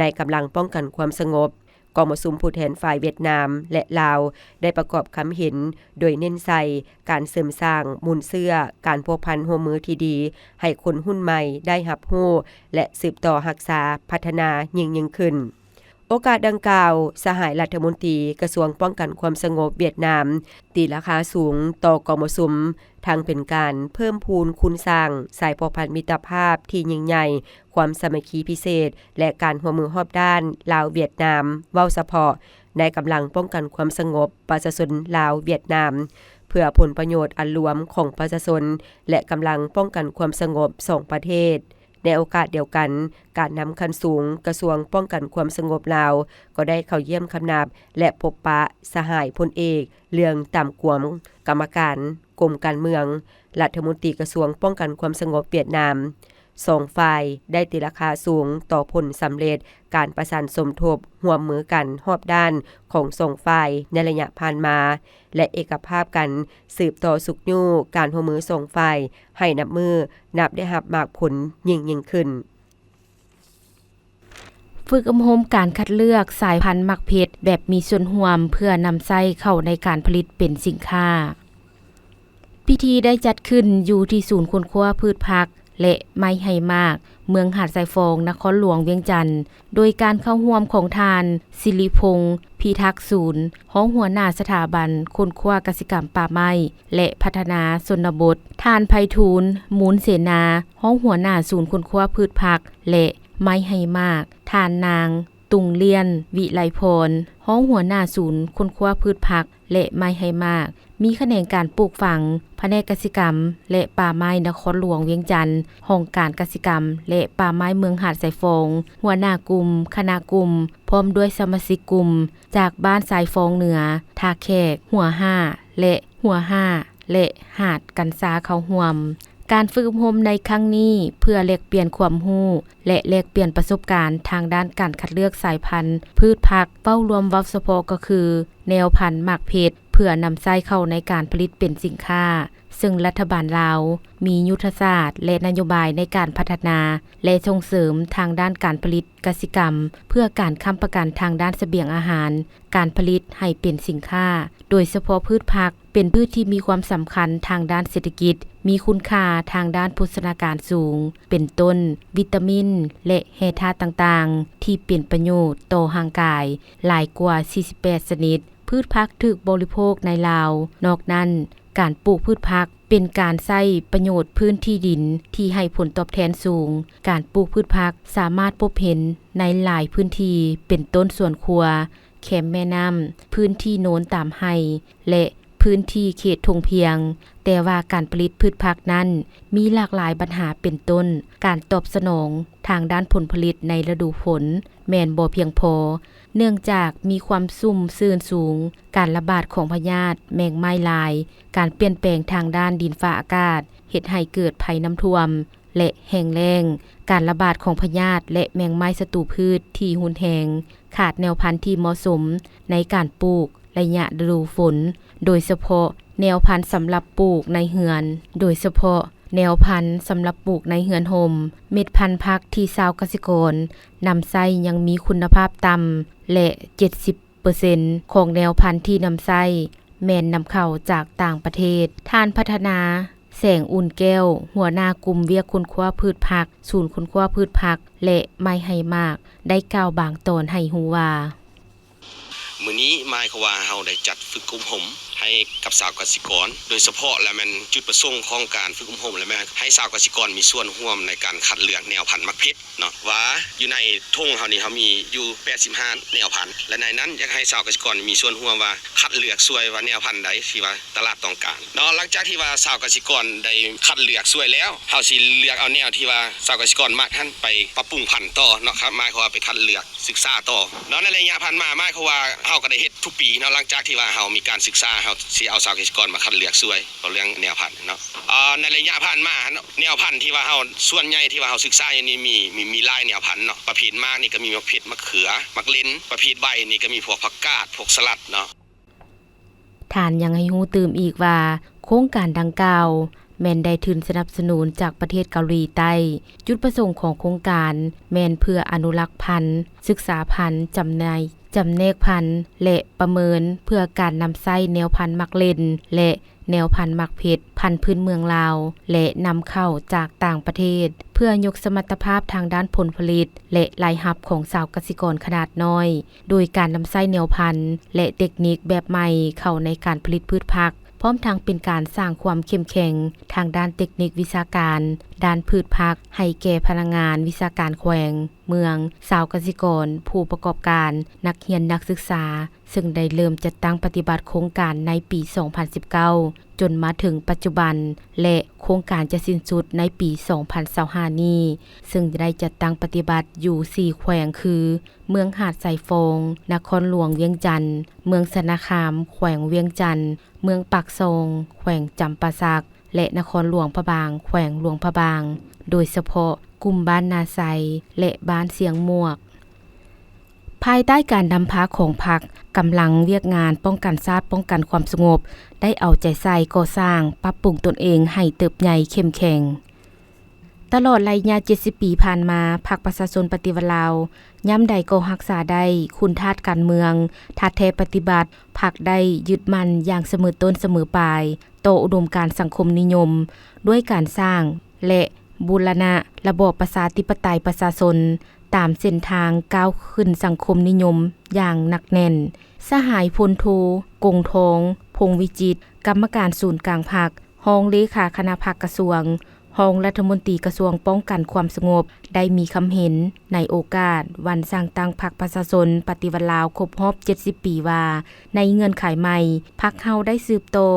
ໃນກຳລັງປ້ອງກັນຄວາມສະຫງົບ. ກອງປະຊຸມຜູ້ແທນຝ່າຍຫວຽດນາມ ແລະ ລາວ ໄດ້ປະກອບຄຳເຫັນ ໂດຍເນັ້ນໃສ່ການເສີມສ້າງມູນເຊື້ອການພົວພັນຮ່ວມມືທີ່ດີ ໃຫ້ຄົນຮຸ່ນໃໝ່ໄດ້ຮັບຮູ້ ແລະ ສືບຕໍ່ຮັກສາພັດທະນາຍິ່ງໆຂຶ້ນ. ໂອກາດດັ່ງກ່າວ, ສະຫາຍລັດຖະມົນຕີກະຊວງປ້ອງກັນຄວາມສະຫງົບຫວຽດນາມ ຕີລາຄາສູງຕໍ່ກອງປະຊຸມ, ທັງເປັນການເພີ່ມພູນຄູນສ້າງສາຍພົວພັນມິດຕະພາບທີ່ຍິ່ງໃຫຍ່, ຄວາມສາມັກຄີພິເສດ ແລະ ການຮ່ວມມືຮອບດ້ານລາວ-ຫວຽດນາມ ເວົ້າສະເພາະ ໃນກຳລັງປ້ອງກັນຄວາມສະຫງົບປະຊາຊົນລາວ-ຫວຽດນາມ ເພື່ອຜົນປະໂຫຍດອັນລວມຂອງປະຊາຊົນ ແລະ ກຳລັງປ້ອງກັນຄວາມສະຫງົບສອງປະເທດ. ໃນໂອກາດດຽວກັນ, ການນຳຂັ້ນສູງກະຊວງປ້ອງກັນຄວາມສະຫງົບລາວ ກໍໄດ້ເຂົ້າຢ້ຽມຄຳນັບ ແລະ ພົບປະສະຫາຍພົນເອກ ເລື່ອງ ຕາມກວມ ກຳມະການກົມການເມືອງ, ລັດຖະມົນຕີກະຊວງປ້ອງກັນຄວາມສະຫງົບຫວຽດນາມ. ສອງຝ່າຍໄດ້ຕີລາຄາສູງຕໍ່ຜົນສຳເລັດການປະສານສົມທົບຮ່ວມມືກັນຮອບດ້ານຂອງສອງຝ່າຍໃນໄລຍະຜ່ານມາ ແລະ ເອກະພາບກັນສືບຕໍ່ຊຸກຍູ້ການຮ່ວມມືສອງຝ່າຍໃຫ້ນັບມື້ນັບໄດ້ຮັບໝາກຜົນຍິ່ງໆຂຶ້ນ. ຝຶກອົບຮົມການຄັດເລືອກສາຍພັນໝາກເຜັດແບບມີສ່ວນຮ່ວມ ເພື່ອນຳໃຊ້ເຂົ້າໃນການຜະລິດເປັນສິນຄ້າ. ພິທີໄດ້ຈັດຂຶ້ນຢູ່ທີ່ສູນຄົ້ນຄວ້າພືດຜັກ ແລະ ໄມ້ໄຮ່ໝາກ ເມືອງຫາດຊາຍຟອງ ນະຄອນຫຼວງວຽງຈັນ, ໂດຍການເຂົ້າຮ່ວມຂອງທ່ານ ສິລິພົງ ພິທັກສູນ ຮອງຫົວໜ້າສະຖາບັນຄົ້ນຄວ້າກະສິກຳປ່າໄມ້ ແລະ ພັດທະນາຊົນນະບົດ, ທ່ານ ໄພທູນ ມູນເສນາ ຮອງຫົວໜ້າສູນຄົ້ນຄວ້າພືດຜັກ ແລະ ໄມ້ໄຮ່ໝາກ, ທ່ານນາງ ຕຸງລ້ຽນ ວິໄລພອນ ຮອງຫົວໜ້າສູນຄົ້ນຄວ້າພືດຜັກ ແລະ ໄມ້ໄຮ່ໝາກ, ມີຂະແໜງການປູກຝັງ, ພະແນກກະສິກຳ ແລະ ປ່າໄມ້ນະຄອນຫຼວງວຽງຈັນ, ຫ້ອງການກະສິກຳ ແລະ ປ່າໄມ້ເມືອງຫາດຊາຍຟອງ, ຫົວໜ້າກຸ່ມ, ຄະນະກຸ່ມ, ພ້ອມດ້ວຍສະມາຊິກກຸ່ມຈາກບ້ານຊາຍຟອງເໜືອ, ທ່າແຂກ, ຫົວຫ້າ ແລະ ຫົວຫ້າ ແລະ ຫາດກັນຊາເຂົ້າຮ່ວມ. ການຝຶກອົບຮົມໃນຄັ້ງນີ້ ເພື່ອແລກປ່ຽນຄວາມຮູ້ ແລະ ແລກປ່ຽນປະສົບການທາງດ້ານການຄັດເລືອກສາຍພັນພືດຜັກ, ເວົ້າລວມເວົ້າສະເພາະກໍຄື ແນວພັນໝາກເຜັດ ເພື່ອນຳໃຊ້ເຂົ້າໃນການຜະລິດເປັນສິນຄ້າ, ເຊິ່ງລັດຖະບານລາວມີຍຸດທະສາດ ແລະ ນະໂຍບາຍໃນການພັດທະນາ ແລະ ສົ່ງເສີມທາງດ້ານການຜະລິດກະສິກຳ ເພື່ອການຄ້ຳປະກັນທາງດ້ານສະບຽງອາຫານ, ການຜະລິດໃຫ້ເປັນສິນຄ້າ, ໂດຍສະເພາະພືດຜັກ ເປັນພືດທີ່ມີຄວາມສຳຄັນທາງດ້ານເສດຖະກິດ, ມີຄຸນຄ່າທາງດ້ານໂພຊະນາການສູງ, ເປັນຕົ້ນ ວິຕາມິນ ແລະ ແຮ່ທາດຕ່າງໆ ທີ່ເປັນປະໂຫຍດຕໍ່ຮ່າງກາຍ ຫຼາຍກວ່າສີ່ສິບແປດຊະນິດ. ພືດຜັກຖືກບໍລິໂພກໃນລາວ. ນອກນັ້ນ, ການປູກພືດຜັກເປັນການໃຊ້ປະໂຫຍດພື້ນທີ່ດິນທີ່ໃຫ້ຜົນຕອບແທນສູງ. ການປູກພືດຜັກສາມາດພົບເຫັນໃນຫຼາຍພື້ນທີ່ ເປັນຕົ້ນສວນຄົວ, ແຄມແມ່ນ້ຳ, ພື້ນທີ່ໂນນຕາມໄຮ່ ແລະ ພື້ນທີ່ເຂດທົ່ງພຽງ, ແຕ່ວ່າການຜະລິດພືດຜັກນັ້ນມີຫຼາກຫຼາຍບັນຫາ ເປັນຕົ້ນ ການຕອບສະໜອງທາງດ້ານຜົນຜະລິດໃນລະດູຝົນແມ່ນບໍ່ພຽງພໍ, ເນື່ອງຈາກມີຄວາມຊຸ່ມຊື່ນສູງ, ການລະບາດຂອງພະຍາດແມງໄມ້ລາຍ, ການປ່ຽນແປງທາງດ້ານດິນຟ້າອາກາດ ເຮັດໃຫ້ເກີດໄພນ້ຳຖ້ວມ ແລະ ແຫ້ງແລ້ງ, ການລະບາດຂອງພະຍາດ ແລະ ແມງໄມ້ສັດຕູພືດທີ່ຮຸນແຮງ, ຂາດແນວພັນທີ່ເໝາະສົມໃນການປູກໄລຍະລະດູຝົນ, ໂດຍສະເພາະແນວພັນສຳລັບປູກໃນເຮືອນ, ໂດຍສະເພາະແນວພັນສຳລັບປູກໃນເຮືອນຮົ່ມ, ເມັດພັນຜັກທີ່ຊາວກະສິກອນນຳໃຊ້ຍັງມີຄຸນນະພາບຕ່ຳ ແລະ ເຈັດສິບ ເປີເຊັນຂອງແນວພັນທີ່ນຳໃຊ້ແມ່ນນຳເຂົ້າຈາກຕ່າງປະເທດ. ທ່ານ ພັດທະນາ ແສງອຸ່ນແກ້ວ ຫົວໜ້າກຸ່ມວຽກຄົ້ນຄວ້າພືດຜັກ ສູນຄົ້ນຄວ້າພືດຜັກ ແລະ ໄມ້ໄຮ່ໝາກ ໄດ້ກ່າວບາງຕອນໃຫ້ຮູ້ວ່າ, ມື້ນີ້ໝາຍຄວາມວ່າເຮົາໄດ້ຈັດຝຶກອົບຮົມໃຫ້ກັບຊາວກະສິກອນ, ໂດຍສະເພາະແລ້ວແມ່ນຈຸດປະສົງຂອງການຝຶກອົບຮົມ ແລະ ແມ່ນໃຫ້ຊາວກະສິກອນມີສ່ວນຮ່ວມໃນການຄັດເລືອກແນວພັນໝາກເຜັດ ເນາະ ວ່າຢູ່ໃນຖົງເຮົານີ້ ເຮົາມີຢູ່ແປດສິບຫ້າແນວພັນ ແລະ ໃນນັ້ນຢາກໃຫ້ຊາວກະສິກອນມີສ່ວນຮ່ວມວ່າຄັດເລືອກຊ່ວຍວ່າແນວພັນໃດທີ່ວ່າຕະຫຼາດຕ້ອງການເນາະ. ຫຼັງຈາກທີ່ວ່າຊາວກະສິກອນໄດ້ຄັດເລືອກຊ່ວຍແລ້ວ ເຮົາຊິເລືອກເອົາແນວທີ່ວ່າຊາວກະສິກອນມັກຫັ້ນໄປປັບປຸງພັນຕໍ່ເນາະ ຄັບ ໝາຍຄວາມວ່າໄປຄັດເລືອກສຶກສາຕໍ່ເນາະ. ໃນໄລຍະຜ່ານມາ ໝາຍຄວາມວ່າເຮົາກໍໄດ້ເຮັດທຸກປີເນາະ, ຫຼັງຈາກທີ່ວ່າເຮົາມີການສຶກສາ ເຮົາຊິເອົາຊາວກະສິກອນມາຄັດເລືອກຊ່ວຍ ເວົ້າເລື່ອງແນວພັນເນາະ. ອາ ໃນໄລຍະຜ່ານມາເນາະ ແນວພັນທີ່ວ່າເຮົາ ສ່ວນໃຫຍ່ທີ່ວ່າເຮົາສຶກສາຢູ່ນີ້ມີ ມີ ມີຫຼາຍແນວພັນເນາະ. ປະເພດໝາກນີ້ກໍມີໝາກເຜັດ, ໝາກເຂືອ, ໝາກເລັ່ນ, ປະເພດໃບນີ້ກໍມີພວກຜັກກາດ, ພວກສະຫຼັດເນາະ. ທ່ານຍັງໃຫ້ຮູ້ຕື່ມອີກວ່າ ໂຄງການດັ່ງກ່າວແມ່ນໄດ້ທຶນສະໜັບສະໜູນຈາກປະເທດເກົາຫຼີໃຕ້. ຈຸດປະສົງຂອງໂຄງການແມ່ນເພື່ອອະນຸລັກພັນ, ສຶກສາພັນ, ຈຳໜ່າຍ, ຈຳແນກພັນ ແລະ ປະເມີນເພື່ອການນຳໃຊ້ແນວພັນໝາກເລັ່ນ ແລະ ແນວພັນໝາກເຜັດ ພັນພື້ນເມືອງລາວ ແລະ ນຳເຂົ້າຈາກຕ່າງປະເທດ ເພື່ອຍົກສະມັດຕະພາບທາງດ້ານຜົນຜະລິດ ແລະ ລາຍຮັບຂອງຊາວກະສິກອນຂະໜາດນ້ອຍ, ໂດຍການນຳໃຊ້ແນວພັນ ແລະ ເຕັກນິກແບບໃໝ່ເຂົ້າໃນການຜະລິດພືດຜັກ, ພ້ອມທັງເປັນການສ້າງຄວາມເຂັ້ມແຂງທາງດ້ານເຕັກນິກວິຊາການ ດ້ານພືດຜັກ ໃຫ້ແກ່ພະນັກງານວິຊາການແຂວງ, ເມືອງ, ຊາວກະສິກອນ, ຜູ້ປະກອບການ, ນັກຮຽນນັກສຶກສາ, ເຊິ່ງໄດ້ເລີ່ມຈັດຕັ້ງປະຕິບັດໂຄງການໃນປີສອງພັນສິບເກົ້າ ຈົນມາເຖິງປັດຈຸບັນ ແລະ ໂຄງການຈະສິ້ນສຸດໃນປີສອງພັນຊາວຫ້ານີ້, ເຊິ່ງໄດ້ຈັດຕັ້ງປະຕິບັດຢູ່ສີ່ແຂວງຄື ເມືອງຫາດຊາຍຟອງ, ນະຄອນຫຼວງວຽງຈັນ, ເມືອງຊະນະຄາມ, ແຂວງວຽງຈັນ, ເມືອງປາກຊ່ອງ, ແຂວງຈຳປາສັກ ແລະ ນະຄອນຫຼວງພະບາງ, ແຂວງຫຼວງພະບາງ, ໂດຍສະເພາະ ກຸ່ມບ້ານນາໄຊ ແລະ ບ້ານຊຽງໝວກ. ພາຍໃຕ້ການນຳພາຂອງພັກ, ກຳລັງວຽກງານປ້ອງກັນຊາດ, ປ້ອງກັນຄວາມສະຫງົບ ໄດ້ເອົາໃຈໃສ່ກໍ່ສ້າງ, ປັບປຸງຕົນເອງໃຫ້ເຕີບໃຫຍ່ເຂັ້ມແຂງ. ຕະຫຼອດໄລຍະເຈັດສິບປີຜ່ານມາ, ພັກປະຊາຊົນປະຕິວັດລາວ ຍາມໃດກໍຮັກສາໄດ້ຄຸນທາດການເມືອງ, ທາດແທ້ປະຕິບັດ. ພັກໄດ້ຍຶດໝັ້ນຢ່າງສະເໝີຕົ້ນສະເໝີປາຍຕໍ່ອຸດົມການສັງຄົມນິຍົມ, ດ້ວຍການສ້າງ ແລະ ບູລະນະລະບອບປະຊາທິປະໄຕປະຊາຊົນ ຕາມເສັ້ນທາງກ້າວຂຶ້ນສັງຄົມນິຍົມຢ່າງໜັກແໜ້ນ. ສະຫາຍພົນໂທ ກົງທອງ ພົງວິຈິດ, ກຳມະການສູນກາງພັກ, ຮອງເລຂາຄະນະພັກກະຊວງ, ຮອງລັດຖະມົນຕີກະຊວງປ້ອງກັນຄວາມສະຫງົບ ໄດ້ມີຄຳເຫັນໃນໂອກາດວັນສ້າງຕັ້ງພັກປະຊາຊົນປະຕິວັດລາວຄົບຮອບເຈັດສິບປີວ່າ, ໃນເງື່ອນໄຂໃໝ່, ພັກເຮົາໄດ້ສືບຕໍ່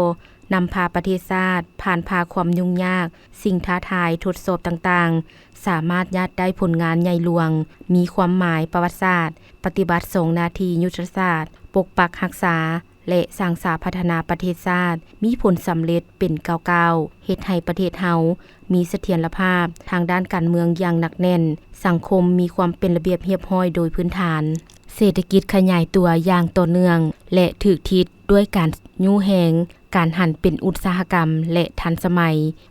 ນຳພາປະເທດຊາດຜ່ານຜ່າຄວາມຫຍຸ້ງຍາກ, ສິ່ງທ້າທາຍ, ທົດສອບຕ່າງໆ, ສາມາດຍາດໄດ້ຜົນງານໃຫຍ່ຫຼວງ, ມີຄວາມໝາຍປະຫວັດສາດ, ປະຕິບັດສອງໜ້າທີ່ຍຸດທະສາດ, ປົກປັກຮັກສາ ແລະ ສ້າງສາພັດທະນາປະເທດຊາດ ມີຜົນສຳເລັດເປັນກ້າວໆ, ເຮັດໃຫ້ປະເທດເຮົາມີສະຖຽນລະພາບທາງດ້ານການເມືອງຢ່າງໜັກແໜ້ນ, ສັງຄົມມີຄວາມເປັນລະບຽບຮຽບຮ້ອຍໂດຍພື້ນຖານ, ເສດຖະກິດຂະຫຍາຍຕົວຢ່າງຕໍ່ເນື່ອງ ແລະ ຖືກທິດດ້ວຍການຍູ້ແຮງ, ການຫັນເປັນອຸດສາຫະກຳ ແລະ ທັນສະໄໝ,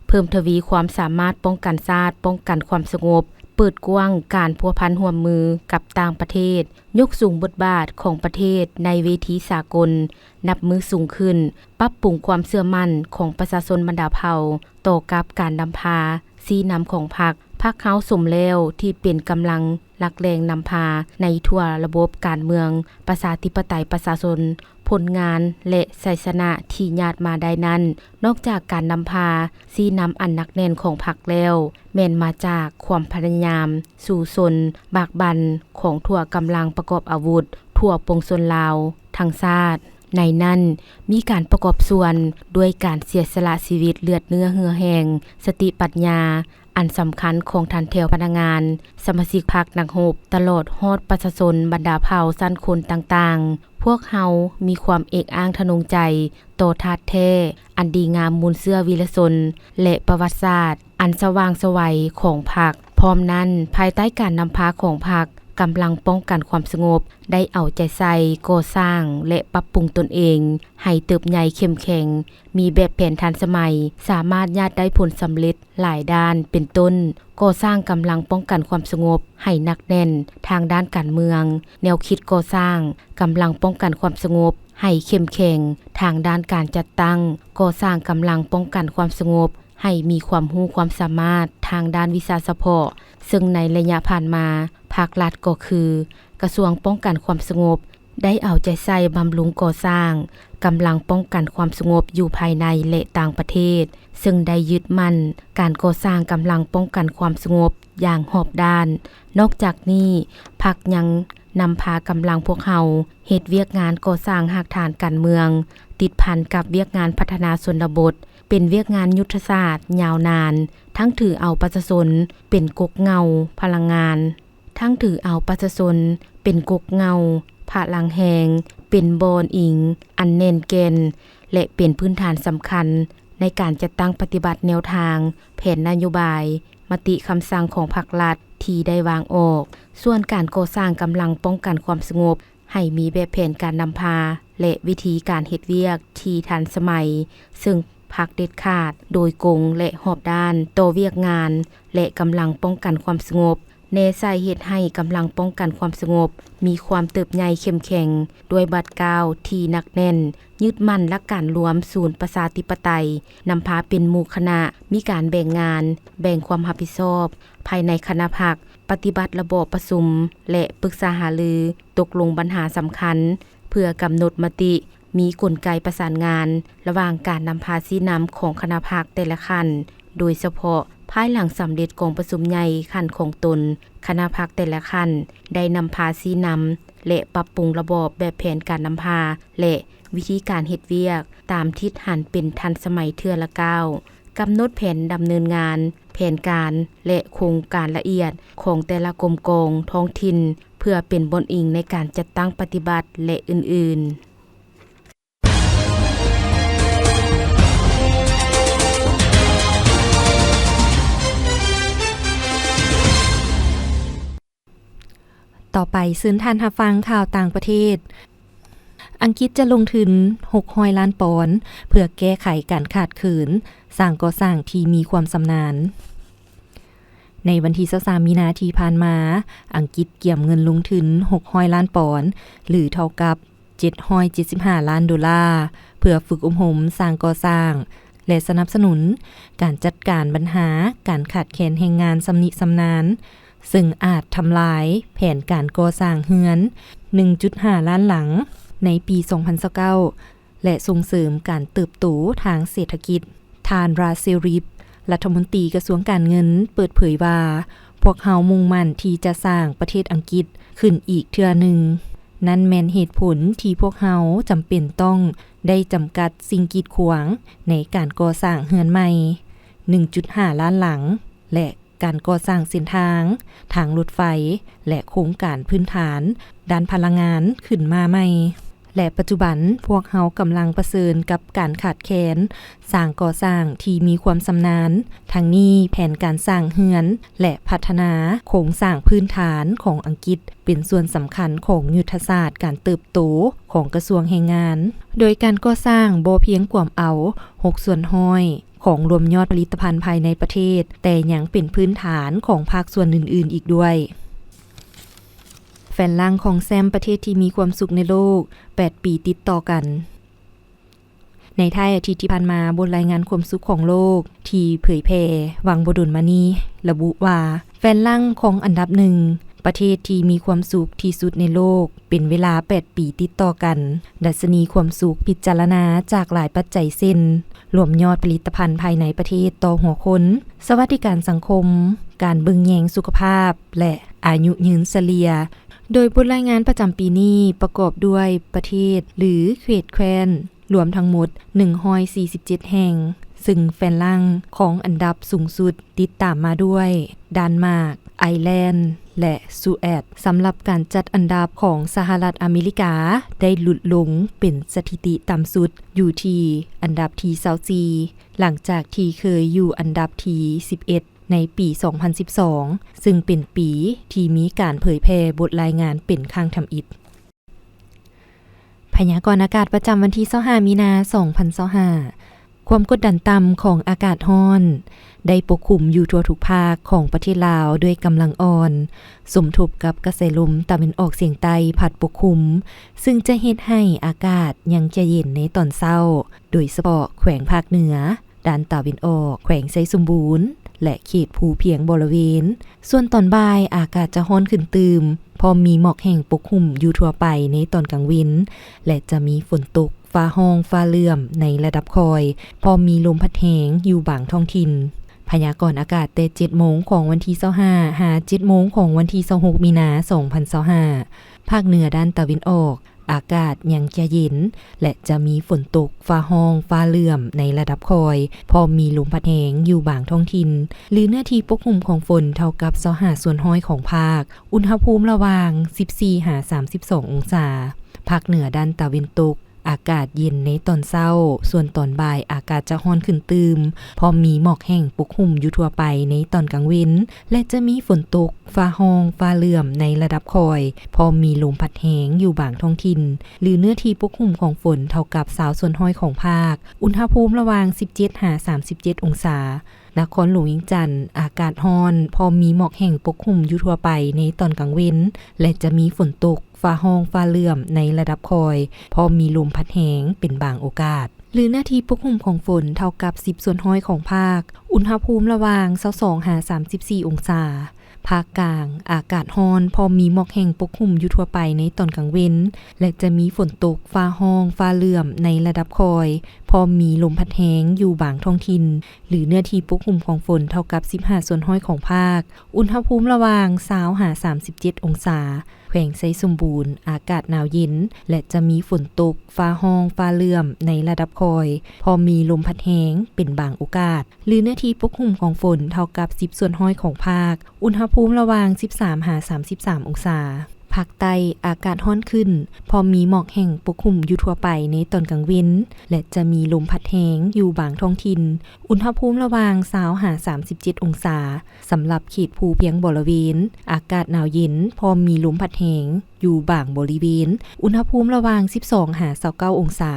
ເພີ່ມທະວີຄວາມສາມາດປ້ອງກັນຊາດ, ປ້ອງກັນຄວາມສະຫງົບ, ເປີດກວ້າງການພົວພັນຮ່ວມມືກັບຕ່າງປະເທດ, ຍົກສູງບົດບາດຂອງປະເທດໃນເວທີສາກົນນັບມື້ສູງຂຶ້ນ, ປັບປຸງຄວາມເຊື່ອໝັ້ນຂອງປະຊາຊົນບັນດາເຜົ່າຕໍ່ກັບການນຳພາຊີ້ນຳຂອງພັກ. ພັກເຮົາສົມແລ້ວທີ່ເປັນກຳລັງຫຼັກແຫຼ່ງນຳພາໃນທົ່ວລະບົບການເມືອງປະຊາທິປະໄຕປະຊາຊົນ. ຜົນງານ ແລະ ໄຊຊະນະທີ່ຍາດມາໄດ້ນັ້ນ, ນອກຈາກການນຳພາຊີ້ນຳອັນໜັກແໜ້ນຂອງພັກແລ້ວ, ແມ່ນມາຈາກຄວາມພະຍາຍາມສູ້ຊົນບາກບັ່ນຂອງທົ່ວກຳລັງປະກອບອາວຸດທົ່ວປວງຊົນລາວທັງຊາດ. ໃນນັ້ນມີການປະກອບສ່ວນດ້ວຍການເສຍສະຫຼະຊີວິດເລືອດເນື້ອເຫື່ອແຮງ, ສະຕິປັນຍາອັນສຳຄັນຂອງຖັນແຖວພະນັກງານ, ສະມາຊິກພັກ, ນັກຮົບ, ຕະຫຼອດຮອດປະຊາຊົນບັນດາເຜົ່າຊັ້ນຄົນຕ່າງໆ. ພວກເຮົາມີຄວາມເອກອ້າງທະນົງໃຈຕໍ່ທາດແທ້ອັນດີງາມມູນເຊື້ອວິລະຊົນ ແລະ ປະຫວັດສາດອັນສະຫວ່າງໄສວຂອງພັກ. ພ້ອມນັ້ນ, ພາຍໃຕ້ການນຳພາຂອງພັກ, ກຳລັງປ້ອງກັນຄວາມສະຫງົບໄດ້ເອົາໃຈໃສ່ກໍ່ສ້າງ ແລະ ປັບປຸງຕົນເອງໃຫ້ເຕີບໃຫຍ່ເຂັ້ມແຂງ, ມີແບບແຜນທັນສະໄໝ, ສາມາດຍາດໄດ້ຜົນສຳເລັດ ຫຼາຍດ້ານ ເປັນຕົ້ນ, ກໍ່ສ້າງກຳລັງປ້ອງກັນຄວາມສະຫງົບໃຫ້ໜັກແໜ້ນທາງດ້ານການເມືອງ, ແນວຄິດກໍ່ສ້າງກຳລັງປ້ອງກັນຄວາມສະຫງົບໃຫ້ເຂັ້ມແຂງທາງດ້ານການຈັດຕັ້ງ, ກໍ່ສ້າງກຳລັງປ້ອງກັນຄວາມສະຫງົບໃຫ້ມີຄວາມຮູ້ຄວາມສາມາດທາງດ້ານວິຊາສະເພາະ, ເຊິ່ງໃນໄລຍະຜ່ານມາ, ພາກລັດກໍຄື ກະຊວງປ້ອງກັນຄວາມສະຫງົບ ໄດ້ເອົາໃຈໃສ່ບຳລຸງກໍ່ສ້າງກຳລັງປ້ອງກັນຄວາມສະຫງົບຢູ່ພາຍໃນ ແລະ ຕ່າງປະເທດ, ເຊິ່ງໄດ້ຍຶດໝັ້ນການກໍ່ສ້າງກຳລັງປ້ອງກັນຄວາມສະຫງົບຢ່າງຮອບດ້ານ. ນອກຈາກນີ້, ພັກຍັງນຳພາກຳລັງພວກເຮົາເຮັດວຽກງານກໍ່ສ້າງຮາກຖານການເມືອງ, ຕິດພັນກັບວຽກງານພັດທະນາຊົນນະບົດ, ເປັນວຽກງານຍຸດທະສາດຍາວນານ, ທັງຖືເອົາປະຊາຊົນເປັນກົກເຫງົ້າພະລັງງານ. ທັງຖືເອົາປະຊາຊົນເປັນກົກເຫງົ້າພະລັງແຮງ, ເປັນບ່ອນອີງອັນແໜ້ນແກ່ນ ແລະ ເປັນພື້ນຖານສຳຄັນໃນການຈັດຕັ້ງປະຕິບັດແນວທາງ, ແຜນນະໂຍບາຍ, ມະຕິຄຳສັ່ງຂອງພັກລັດທີ່ໄດ້ວາງອອກ. ສ່ວນການກໍ່ສ້າງກຳລັງປ້ອງກັນຄວາມສະຫງົບໃຫ້ມີແບບແຜນການນຳພາ ແລະ ວິທີການເຮັດວຽກທີ່ທັນສະໄໝ, ເຊິ່ງ ພັກເດັດຂາດໂດຍກົງ ແລະ ຮອບດ້ານຕໍ່ວຽກງານ ແລະ ກຳລັງປ້ອງກັນຄວາມສະຫງົບ, ແນໃສ່ເຮັດໃຫ້ກຳລັງປ້ອງກັນຄວາມສະຫງົບມີຄວາມເຕີບໃຫຍ່ເຂັ້ມແຂງດ້ວຍບາດກ້າວທີ່ໜັກແໜ້ນ, ຍຶດໝັ້ນຫຼັກການລວມສູນປະຊາທິປະໄຕ, ນຳພາເປັນໝູ່ຄະນະ, ມີການແບ່ງງານ, ແບ່ງຄວາມຮັບຜິດຊອບພາຍໃນຄະນະພັກ, ປະຕິບັດລະບອບປະຊຸມ ແລະ ປຶກສາຫາລື, ຕົກລົງບັນຫາສຳຄັນ ເພື່ອກຳນົດມະຕິ, ມີກົນໄກປະສານງານລະຫວ່າງການນຳພາຊີ້ນຳຂອງຄະນະພັກແຕ່ລະຂັ້ນ, ໂດຍສະເພາະພາຍຫຼັງສຳເລັດກອງປະຊຸມໃຫຍ່ຂັ້ນຂອງຕົນ, ຄະນະພັກແຕ່ລະຂັ້ນໄດ້ນຳພາຊີ້ນຳ ແລະ ປັບປຸງລະບອບແບບແຜນການນຳພາ ແລະ ວິທີການເຮັດວຽກຕາມທິດຫັນເປັນທັນສະໄໝເທື່ອລະກ້າວ, ກຳນົດແຜນດຳເນີນງານ, ແຜນການ ແລະ ໂຄງການລະອຽດຂອງແຕ່ລະກົມກອງທ້ອງຖິ່ນ ເພື່ອເປັນບ່ອນອີງໃນການຈັດຕັ້ງປະຕິບັດ ແລະ ອື່ນໆ. ຕໍ່ໄປເຊີນທ່ານຮັບຟັງຂ່າວຕ່າງປະເທດ. ອັງກິດຈະລົງທຶນຫົກຮ້ອຍລ້ານປອນ ເພື່ອແກ້ໄຂການຂາດເຂີນຊ່າງກໍ່ສ້າງທີ່ມີຄວາມຊຳນານ. ໃນວັນທີຊາວສາມມີນາທີ່ຜ່ານມາ, ອັງກິດກຽມເງິນລົງທຶນຫົກຮ້ອຍລ້ານປອນ ຫຼື ເທົ່າກັບເຈັດຮ້ອຍເຈັດສິບຫ້າລ້ານໂດລາ ເພື່ອຝຶກອົບຮົມຊ່າງກໍ່ສ້າງ ແລະ ສະໜັບສະໜູນການຈັດການບັນຫາການຂາດແຄນແຮງງານຊຳນິຊຳນານ, ເຊິ່ງອາດທຳລາຍແຜນການກໍ່ສ້າງເຮືອນໜຶ່ງຈຸດຫ້າລ້ານຫຼັງໃນປີສອງພັນຊາວເກົ້າ ແລະ ສົ່ງເສີມການເຕີບໂຕທາງເສດຖະກິດ. ທ່ານ ຣາເຊລ ຣີບ ລັດຖະມົນຕີກະຊວງການເງິນເປີດເຜີຍວ່າ, ພວກເຮົາມຸ່ງໝັ້ນທີ່ຈະສ້າງປະເທດອັງກິດຂຶ້ນອີກເທື່ອໜຶ່ງ. ນັ້ນແມ່ນເຫດຜົນທີ່ພວກເຮົາຈຳເປັນຕ້ອງໄດ້ຈຳກັດສິ່ງກີດຂວາງໃນການກໍ່ສ້າງເຮືອນໃໝ່ໜຶ່ງຈຸດຫ້າລ້ານຫຼັງ ແລະ ການກໍ່ສ້າງເສັ້ນທາງ, ທາງລົດໄຟ ແລະ ໂຄງການພື້ນຖານດ້ານພະລັງງານຂຶ້ນມາໃໝ່. ແລະ ປັດຈຸບັນພວກເຮົາກຳລັງປະເຊີນກັບການຂາດແຄນຊ່າງກໍ່ສ້າງທີ່ມີຄວາມຊຳນານ. ທັງນີ້, ແຜນການສ້າງເຮືອນ ແລະ ພັດທະນາໂຄງສ້າງພື້ນຖານຂອງອັງກິດ ເປັນສ່ວນສຳຄັນຂອງຍຸດທະສາດການເຕີບໂຕຂອງກະຊວງແຮງງານ, ໂດຍການກໍ່ສ້າງບໍ່ພຽງກວມເອົາຫົກສ່ວນຮ້ອຍຂອງລວມຍອດຜະລິດຕະພັນພາຍໃນປະເທດ, ແຕ່ຍັງເປັນພື້ນຖານຂອງພາກສ່ວນອື່ນໆອີກດ້ວຍ. ຝຣັ່ງຄອງແຊ້ມປະເທດທີ່ມີຄວາມສຸກໃນໂລກແປດປີຕິດຕໍ່ກັນ. ໃນທ້າຍອາທິດທີ່ຜ່ານມາ, ບົດລາຍງານຄວາມສຸກຂອງໂລກທີ່ເຜີຍແຜ່ຫວ່າງບໍ່ດົນມານີ້ລະບຸວ່າ, ຝຣັ່ງຄອງອັນດັບໜຶ່ງ ປະເທດທີ່ມີຄວາມສຸກທີ່ສຸດໃນໂລກເປັນເວລາແປດປີຕິດຕໍ່ກັນ. ດັດຊະນີຄວາມສຸກພິຈາລະນາຈາກຫຼາຍປັດໄຈເຊັ່ນ, ລວມຍອດຜະລິດຕະພັນພາຍໃນປະເທດຕໍ່ຫົວຄົນ, ສະຫວັດດີການສັງຄົມ, ການເບິ່ງແຍງສຸຂະພາບ ແລະ ອາຍຸຍືນສະເລ່ຍ. ໂດຍບົດລາຍງານປະຈຳປີນີ້ປະກອບດ້ວຍປະເທດ ຫຼື ເຂດແຄວ້ນ ລວມທັງໝົດໜຶ່ງຮ້ອຍສີ່ສິບເຈັດແຫ່ງ, ເຊິ່ງຝຣັ່ງຄອງອັນດັບສູງສຸດ ຕິດຕາມມາດ້ວຍ ດານມາກ, ໄອແລນ ແລະ ສະວີດ. ສຳລັບການຈັດອັນດັບຂອງສະຫະລັດອາເມລິກາໄດ້ຫຼຸດລົງເປັນສະຖິຕິຕ່ຳສຸດຢູ່ທີ່ອັນດັບທີຊາວສີ່ ຫຼັງຈາກທີ່ເຄີຍຢູ່ອັນດັບທີສິບເອັດໃນປີສອງພັນສິບສອງ ເຊິ່ງເປັນປີທີ່ມີການເຜີຍແຜ່ບົດລາຍງານເປັນຄັ້ງທຳອິດ. ພະຍາກອນອາກາດປະຈຳວັນທີຊາວຫ້າມີນາສອງພັນຊາວຫ້າ. ຄວາມກົດດັນຕ່ຳຂອງອາກາດຮ້ອນໄດ້ປົກຄຸມຢູ່ທົ່ວທຸກພາກຂອງປະເທດລາວດ້ວຍກຳລັງອ່ອນ, ສົມທົບກັບກະແສລົມຕາເວັນອອກສຽງໃຕ້ພັດປົກຄຸມ, ເຊິ່ງຈະເຮັດໃຫ້ອາກາດຍັງຈະເຢັນໃນຕອນເຊົ້າ, ໂດຍສະເພາະແຂວງພາກເໜືອ ດ້ານຕາເວັນອອກ, ແຂວງໄຊສົມບູນ ແລະ ເຂດພູພຽງບໍລະເວນ. ສ່ວນຕອນບ່າຍອາກາດຈະຮ້ອນຂຶ້ນຕື່ມ, ພ້ອມມີໝອກແຫ້ງປົກຫຸ້ມຢູ່ທົ່ວໄປໃນຕອນກາງເວັນ ແລະ ຈະມີຝົນຕົກ, ຟ້າຮ້ອງ, ຟ້າເຫຼື້ອມໃນລະດັບຄ່ອຍ, ພ້ອມມີລົມພັດແຮງຢູ່ບາງທ້ອງຖິ່ນ. ພະຍາກອນອາກາດແຕ່ເຈັດໂມງຂອງວັນທີຊາວຫ້າ ຫາເຈັດໂມງຂອງວັນທີຊາວຫົກມີນາສອງພັນຊາວຫ້າ, ພາກເໜືອດ້ານຕາເວັນອອກ ອາກາດຍັງຈະເຢັນ ແລະ ຈະມີຝົນຕົກ, ຟ້າຮ້ອງ, ຟ້າເຫຼື້ອມໃນລະດັບຄ່ອຍ, ພ້ອມມີລົມພັດແຮງຢູ່ບາງທ້ອງຖິ່ນ ຫຼື ເນື້ອທີ່ປົກຫຸ້ມຂອງຝົນເທົ່າກັບຊາວຫ້າສ່ວນຮ້ອຍຂອງພາກ. ອຸນຫະພູມລະຫວ່າງສິບສີ່ຫາສາມສິບສອງອົງສາ. ພາກເໜືອດ້ານຕາເວັນຕົກ ອາກາດເຢັນໃນຕອນເຊົ້າ, ສ່ວນຕອນບ່າຍອາກາດຈະຮ້ອນຂຶ້ນຕື່ມ, ພ້ອມມີໝອກແຫ້ງປົກຫຸ້ມຢູ່ທົ່ວໄປໃນຕອນກາງເວັນ ແລະ ຈະມີຝົນຕົກ, ຟ້າຮ້ອງ, ຟ້າເຫຼື້ອມໃນລະດັບຄ່ອຍ, ພ້ອມມີລົມພັດແຮງຢູ່ບາງທ້ອງຖິ່ນ ຫຼື ເນື້ອທີ່ປົກຫຸ້ມຂອງຝົນເທົ່າກັບຊາວສ່ວນຮ້ອຍຂອງພາກ. ອຸນຫະພູມລະຫວ່າງສິບເຈັດຫາສາມສິບເຈັດອົງສາ. ນະຄອນຫຼວງວຽງຈັນ ອາກາດຮ້ອນ, ພ້ອມມີໝອກແຫ້ງປົກຫຸ້ມຢູ່ທົ່ວໄປໃນຕອນກາງເວັນ ແລະ ຈະມີຝົນຕົກ, ຟ້າຮ້ອງ, ຟ້າເຫຼື້ອມໃນລະດັບຄ່ອຍ, ພ້ອມມີລົມພັດແຮງເປັນບາງໂອກາດ. ຫຼື ເນື້ອທີ່ປົກຫຸ້ມຂອງຝົນເທົ່າກັບສິບສ່ວນຮ້ອຍຂອງພາກ. ອຸນຫະພູມລະຫວ່າງຊາວສອງຫາສາມສິບສີ່ອົງສາ. ພາກກາງ ອາກາດຮ້ອນ, ພ້ອມມີໝອກແຫ້ງປົກຫຸ້ມຢູ່ທົ່ວໄປໃນຕອນກາງເວັນ ແລະ ຈະມີຝົນຕົກ, ຟ້າຮ້ອງ, ຟ້າເຫຼື້ອມໃນລະດັບຄ່ອຍ, ພ້ອມມີລົມພັດແຮງຢູ່ບາງທ້ອງຖິ່ນ ຫຼື ເນື້ອທີ່ປົກຫຸ້ມຂອງຝົນເທົ່າກັບສິບຫ້າສ່ວນຮ້ອຍຂອງພາກ. ອຸນຫະພູມລະຫວ່າງຊາວຫາສາມສິບເຈັດອົງສາ. ແຂວງໄຊສົມບູນ ອາກາດໜາວເຢັນ ແລະ ຈະມີຝົນຕົກ, ຟ້າຮ້ອງ, ຟ້າເຫຼື້ອມໃນລະດັບຄ່ອຍ, ພ້ອມມີລົມພັດແຮງເປັນບາງໂອກາດ ຫຼື ເນື້ອທີ່ປົກຫຸ້ມຂອງຝົນເທົ່າກັບສິບສ່ວນຮ້ອຍຂອງພາກ. ອຸນຫະພູມລະຫວ່າງສິບສາມຫາສາມສິບສາມອົງສາ. ພາກໃຕ້ອາກາດຮ້ອນຂຶ້ນ ພ້ອມມີໝອກແຫ້ງປົກຄຸມຢູ່ທົ່ວໄປໃນຕອນກາງເວັນ ແລະ ຈະມີລົມພັດແຮງຢູ່ບາງທ້ອງຖິ່ນ. ອຸນຫະພູມລະຫວ່າງຊາວຫາສາມສິບເຈັດອົງສາ. ສຳລັບເຂດພູພຽງບໍລະເວນ ອາກາດໜາວເຢັນ ພ້ອມມີລົມພັດແຮງຢູ່ບາງບໍລິເວນ. ອຸນຫະພູມລະຫວ່າງສິບສອງຫາຊາວເກົ້າອົງສາ.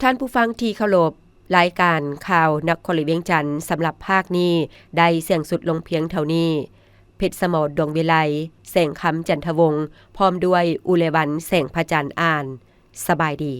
ທ່ານຜູ້ຟັງທີ່ເຄົາລົບ, ລາຍການຂ່າວນະຄອນຫຼວງວຽງຈັນສຳລັບພາກນີ້ໄດ້ສິ້ນສຸດລົງພຽງເທົ່ານີ້. ເພັດສະໝອນ ດວງວິໄລ ແສງຄຳ ຈັນທະວົງ ພ້ອມດ້ວຍ ອຸເລວັນ ແສງພະຈັນ ອ່ານ. ສະບາຍດີ.